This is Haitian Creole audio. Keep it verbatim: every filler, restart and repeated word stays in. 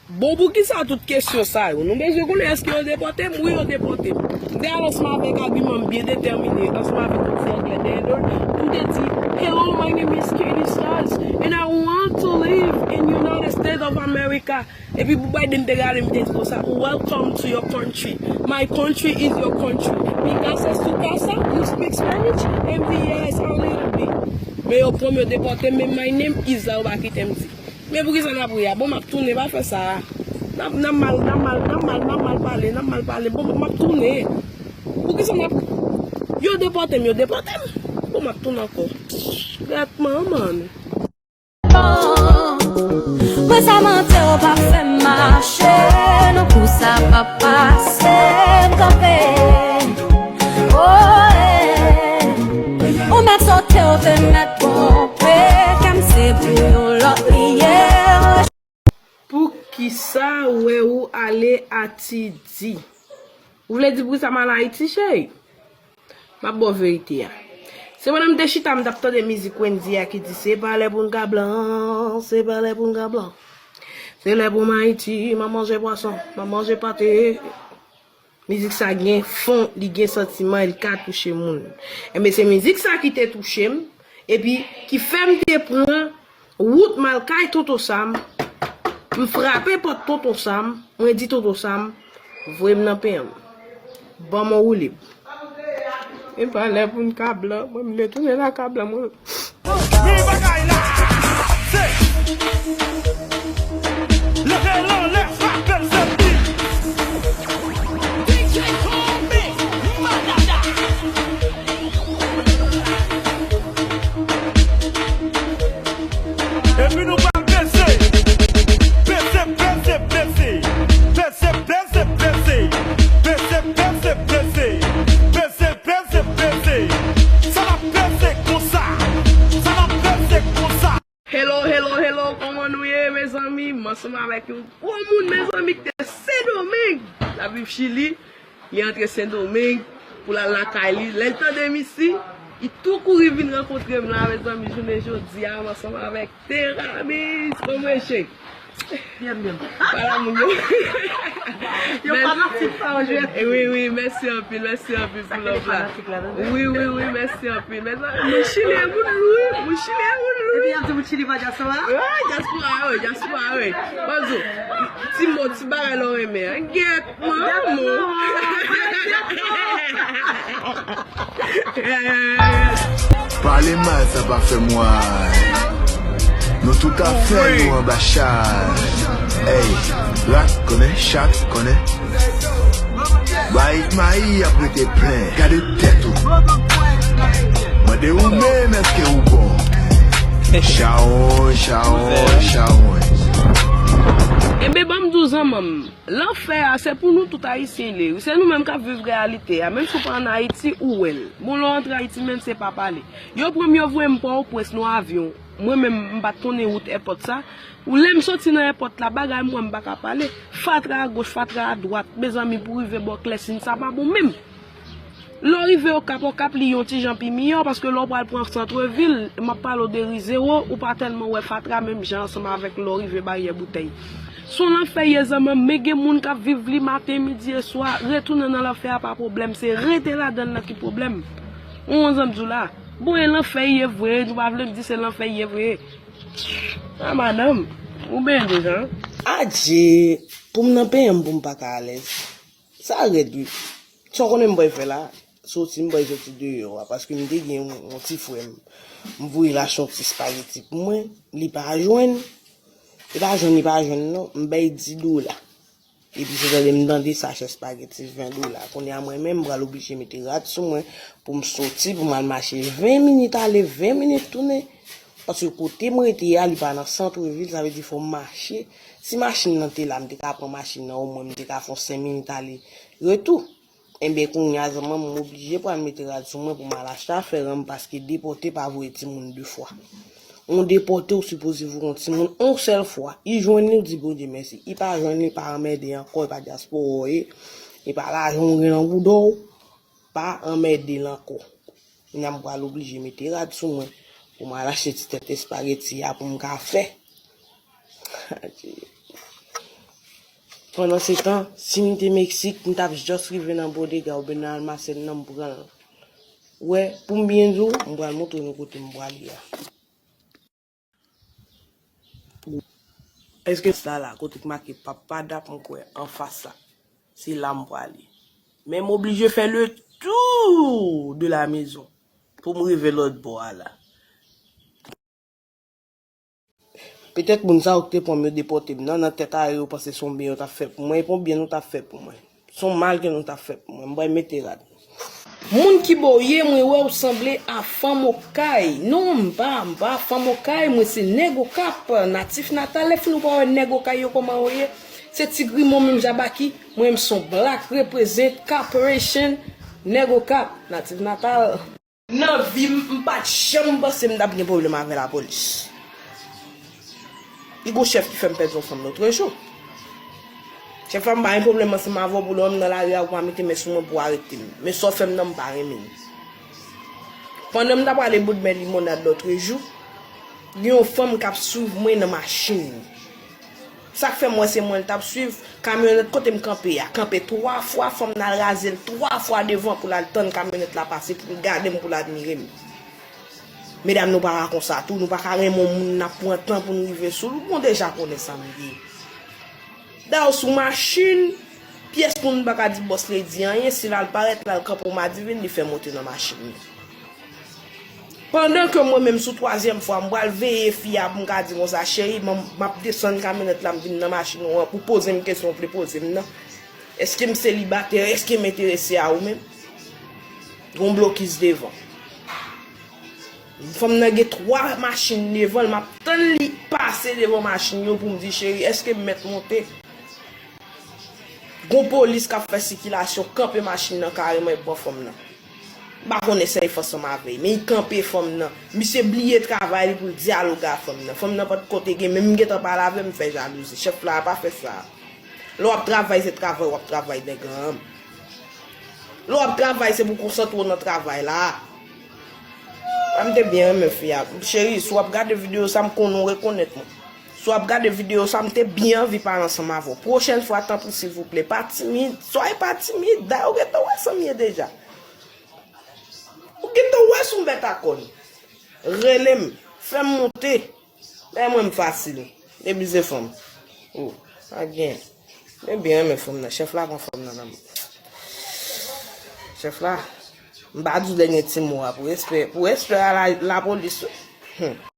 Bon, poukisa tout kesyon sa yo? Nou bezwen konnen èske yo depòte m? Wi, yo depòte m. M te al ansanm avèk agiman m byen detèmine, ansanm avèk yon ti anglè dèyè do l, pou m te di, "Hello, my name is Katie Stars, and I want to live in United States of America." Epi pou Biden te gade m, te di konsa, "Welcome to your country. My country is your country. Mi casa es tu casa. You speak Spanish?" E m di, "Yes, a little bit." Men yo pran m, yo depòte m, men "My name is" la, yo pa kite m di. Men poukisa n ap ri a? Bon, m ap tounen, pa fè sa. N ap, n ap mal, n ap mal, n ap mal, n ap mal pale, n ap mal pale. Bon, m ap tounen. Poukisa n ap, yo depòte m, yo depòte m. Bon, m ap tounen ankò. Gèt manman nou. Mwen sa mande w pa fè m mache, non kou sa pa pase m kanpe. Oh, eh. Ou mèt sote, ou te mèt twonpe, kè m se pou yon lòt li ye. Poukisa wè ou ale Atidi? Ou vle di poukisa m al Ayiti, cheri? M ap ba w verite a. Se pandan m te chita, m t ap tande mizik Wendy a ki di, "Se pa lè pou n ka blan, se pa lè pou n ka blan. Se lè pou m Ayiti, m ap manje pwason, m ap manje pate." Mizik sa gen fon, li gen santiman, e li ka touche moun. Enben, se mizik sa ki te touche m, epi ki fè m te pran wout m al kay Tonton Sam. M frape pòt Tonton Sam, mwen di Tonton Sam, "Voye m nan pen an. Ban m yon woulib." E pa lè pou n ka blan, mwen m retounen lakay blan mwen. Men bagay la, se leve l anlè, frape l, se li. Epi nou pral peze, peze, peze, peze, peze, peze, peze, peze, peze, peze, peze, peze, peze. Sa n ap peze konsa, sa n ap peze konsa. Hello, hello, hello, kòman nou ye, mezanmi? M ansanm avèk yon gwo moun, mezanmi, ki te Sendomeng. L ap viv Chili. Li antre Sendomeng pou l al lakay li. Lè l tande m isi, li tou kouri vin rankontre m la, mezanmi, jounen jodi a, m ansanm avèk Teramis. Kòman w ye, cheri? Byen, byen. Pale a moun yo. Yo fanatik pa w jwe. Wi, wi, mèsi anpil, mèsi anpil pou love la. Wi, wi, wi, mèsi anpil. Mezanmi, moun Chili e moun lou, wi. Moun Chili e moun lou. Epi y ap di moun Chili pa dyaspora? Wi, dyaspora, wi, dyaspora, wi. Banzo, ti mo, ti bagay lè w renmen an. Gèt manman. Pale mal sa pa fè m wè. Nou tout ap fè nou anba chay. Ey, rat konnen, chat konnen. Bay mayi ap rete plen. Gade tèt ou. Mande ou menm èske ou bon. Chawony, chawony, chawony. Enben, ban m di w zanmanm. Lanfè a, se pou nou tout Ayisyen li ye. Se nou menm k ap viv reyalite a. Menm si w pa ann Ayiti, ou wè l. Bon, lè w antre Ayiti menm, se pa pale. Yo pran m, yo voye m Pòtoprens nan avyon. Mwen menm, m pa t konnen wout èpòt sa. Ou lè m soti nan èpòt la, bagay m wè m pa ka pale. Fatra agoch, fatra adwat. Mezanmi, pou rive bò Klèsin, sa pa bon menm. Lè w rive Okap, Okap li yon ti jan pi miyò, paske lè w pral pran santrevil, m ap pale w de Ri Zewo, ou pa tèlman wè fatra menm jan ansanm avèk lè w rive Baryè Boutèy. Se yon lanfè ye zanmanm, men gen moun k ap viv li maten, midi e swa, retounen nan lanfè a pa pwoblèm, se rete ladan l nan ki pwoblèm. Ou konn sa m di w la? Bon, e lanfè ye vre, nou pa vle m di se lanfè ye vre. A madanm, ou byen deja. Adje, pou m nan peyi m pou m pa ka alèz. Sa rèd wi. Sa w konnen m pral fè la? Soti, m pral soti deyò a, paske m te gen yon, yon ti frè m. M voye l achte yon ti espageti pou mwen, li pa jwenn. Li pa jwenn, li pa jwenn non. M bay dis dola. Epi se tande m tande sachè espageti ven dola. Kounye a mwen menm, m pral oblije mete rad sou mwen pou m soti, pou m al mache ven minit ale, ven minit tounen. Paske kote m rete a, li pa nan santrevil, sa vle di fò m mache. Si machin nan te la, m te ka pran machin nan, omwen m te ka fè yon senk minit ale retou. Enben, kounye a, zanmanm, m oblije pral mete rad sou mwen pou m al achte afè an m, paske depòte pa voye timoun de fwa. Yon depòte, ou sipoze voye yon timoun yon sèl fwa. Li jwenn li, ou di Bondye mèsi. Li pa jwenn li, pa anmède ankò, e pa dyaspora w ye, e pa lajan w gen nan bouda w, pa anmède l ankò. Kounye a m pral oblije mete rad sou mwen pou m al achte ti tèt espageti a pou m ka fè. Adje. Pandan se tan, si m te Meksik, m t ap just rive nan Bodega oubyen nan Almacén nan, m pran l. Ou wè, pou m byen di w, m pral montre nou kote m pwale a. Èske sa la, kote k make Papadap, m kwè, anfas la? Se la m pwale. Men m oblije fè le tour de la maison pou m rive lòt bò a la. Petèt moun sa yo ki te pran m yo depòte m nan, nan tèt a yo, yo panse se yon byen yo t ap fè pou mwen, e pa yon byen nou t ap fè pou mwen. Se yon mal ke nou t ap fè pou mwen. M pral mete rad. Moun ki bo w ye, mwen wè w sanble a fanm Okay. Non, m pa, m pa fanm Okay, mwen se nèg Okap, natif natal. Lè fin ou pa wè nèg Okay yo kòman yo ye. Se ti grimo menm jan Baky, mwen menm se yon black represent corporation, nèg Okap, natif natal. Nan vi m, m pa t janm panse m t ap gen pwoblèm avè lapolis. Li gon chèf ki fè m pèdi yon fanm lotrejou. Chèf la, m pa gen pwoblèm ansanm avè w, pou lè w wè m nan lari a, ou pa mete men sou mwen pou w arete m. Men sa w fè m nan, m pa renmen l. Pandan m t ap prale bout men Limonad lotrejou, gen yon fanm k ap swiv mwen nan machin. Sa k fè m wè se mwen l t ap swiv, kamyonèt kote m kanpe a, kanpe twa fwa, fanm nan al raze l twa fwa devan pou l al tann kamyonèt la pase, pou l gade m, pou l admire m. Medam, nou pa ka konsa tou, nou pa ka renmen yon moun n ap pran tan pou n rive sou l, ou bon deja konnen sa m ye. Dayè sou machin, pyès moun pa ka di Boss Lady anyen, si l al parèt, l al kanpe yon madivin, li fè monte nan machin li. Pandan ke mwen menm sou twazyèm fwa, m pral veye fi a pou m ka di konsa, cheri, m, m ap desann kamyonèt la, m vin nan machin ou an pou poze m kesyon w vle poze m nan. Èske m selibatè? Èske m enterese a ou menm? Gon blokis devan. Fanm nan gen twa machin devan l, m ap tann li pase devan machin yo pou m di, cheri, èske m mèt monte? Gon polis k ap fè sikilasyon, kanpe machin nan kareman epi pran fanm nan. M pa konnen sa e fè ansanm avè l, men li kanpe fanm nan. Misye bliye travay li pou l dyaloge a fanm nan. Fanm nan pa t kote gen, men m gentan pale avè l, m fè jalouzi. Chèf la pa fè sa. Lè w ap travay, se travay w ap travay, nèg an. Lè w ap travay, se pou konsantre w nan travay la. A, m te byen renmen fi a. Cheri, si w ap gade videyo sa, m konnen w rekonèt mwen. Si w ap gade videyo sa, m te byen anvi pale ansanm avè w. Pwochèn fwa, tanpri, silvouplè, pa timid. Soyez pas timide. Dayè, ou gentan wè sa m ye deja. Ou gentan wè se yon bèt a kòn. Rele m. Fè m monte. Dayè, mwen, m fasil. Depi se fanm. Oh, pa gen. M te byen renmen fanm nan. Chèf la pran fanm nan nan men. Chèf la, m pa di w dènye ti mo a pou respè, pou respè a la, lapolis, wi. Hmm.